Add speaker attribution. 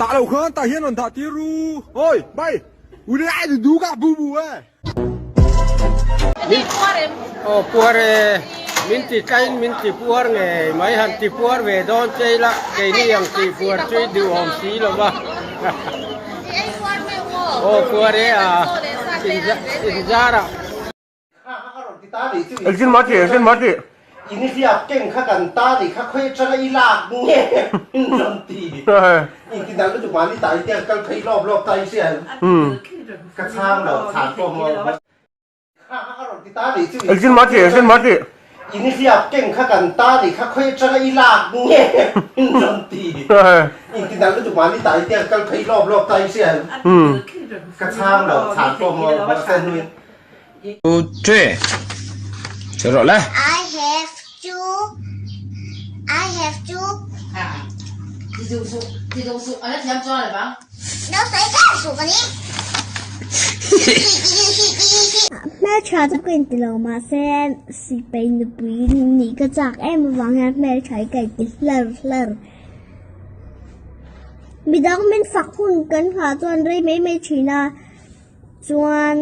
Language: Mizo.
Speaker 1: Tah lo khan tah hian rawn dah tir ru. Oi, bai. U le ai du ka bu bu e.
Speaker 2: Min aw puar e, min ti tlaiin min ti puar ngei mai han ti puar ve dawn che ila keini ang ti puar chu i duhawm si lo va. Aw puar e a, inzar ah.
Speaker 1: Engtin mah ti, engtin mah ti.
Speaker 3: In hriat keng kha kan ta nih kha khawi atanga i lak nge in rawn ti. In ti dang lutuk mahni ta i tia kal phei lawp lawp ta i hria em? Ka chhang lo, chhan pawh maw. Kha a rawn ti ta nih chu.
Speaker 1: Engtin mah ti, engtin mah ti.
Speaker 3: In hriat keng kha kan ta nih kha khawi atanga i lak nge in rawn ti. In ti dang lutuk mahni ta i tia kal phei lawp lawp ta i hria em? Ka chhang lo, chhan pawh maw. Mahse hnuin.
Speaker 4: Two, Cho rõ lên.
Speaker 5: I have two. I have two. Hmeltha chu ka inti lo mahse sipai nupui nih ka chak em avang hian hmeltha hi ka inti hlar hlar. Midang min fak hun kan nghah chuan rei mai mai thin a chuan.